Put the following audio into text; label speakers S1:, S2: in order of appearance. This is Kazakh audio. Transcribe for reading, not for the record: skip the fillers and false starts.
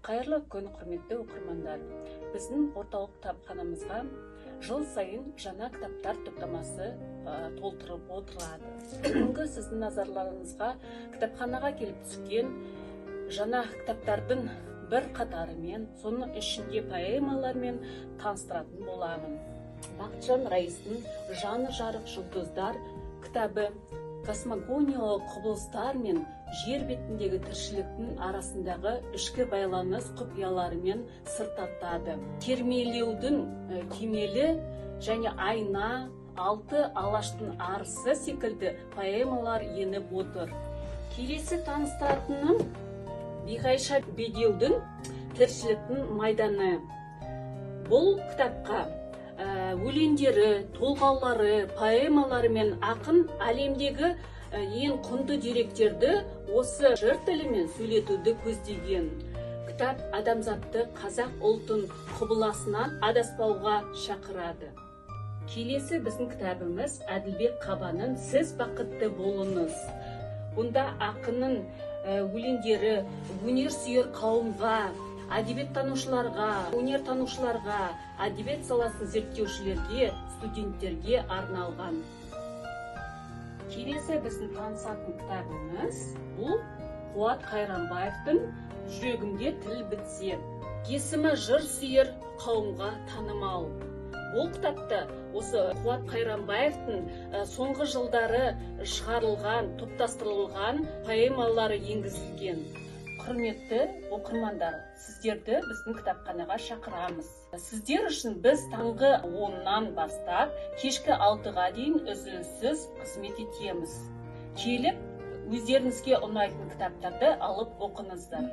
S1: Қайырлы күн, құрметті оқырмандар! Біздің орталық кітапханамызға жыл сайын жаңа кітаптар топтамасы толтырып отырады. Бүгінгі сіздің назарларыңызға кітапханаға келіп түскен жаңа кітаптардың бір қатарымен, соның ішінде поэмалармен таныстыратын боламын. Бақытжан Раистың «Жаны жарық жұлдыздар» кітабы космогониялық құбылыстар мен жер бетіндегі тіршіліктің арасындағы ішкі байланыс құпияларымен сыр тартады. Кермелеудің кемелі және Айна, Алты алаштың арысы секілді поэмалар еніп отыр. Келесі таныстыратыным Биғайша Бедеудің «Тіршіліктің майданы». Бұл кітапқа өлеңдері, толғаулары, поэмалары мен ақын әлемдегі ең құнды деректерді осы жыр тілімен сөйлетуді көздеген. Кітап адамзатты, қазақ ұлтын құбыласынан адаспауға шақырады. Келесі біздің кітабымыз Әділбек Қабанның «Сіз бақытты болыңыз». Бұнда ақынның өлеңдері өнер сүйер қауымға, әдебиеттанушыларға, өнертанушыларға, әдебиет саласын зерттеушілерге, студенттерге арналған. Келесі біздің танысатын кітабымыз бұл Қуат Қайранбаевтың «Жүрегімде тіл бітсе». Есімі жыр сүйер қауымға танымал. Бұл кітапта осы Қуат Қайранбаевтың соңғы жылдары шығарылған, топтастырылған поэмалары енгізілген. Құрметті оқырмандар, сіздерді біздің кітапханаға шақырамыз. Сіздер үшін біз таңғы 10-нан бастап кешкі 6-ға дейін үзіліссіз қызмет етеміз. Келіп, өздеріңізге ұнайтын кітаптарды алып оқыңыздар.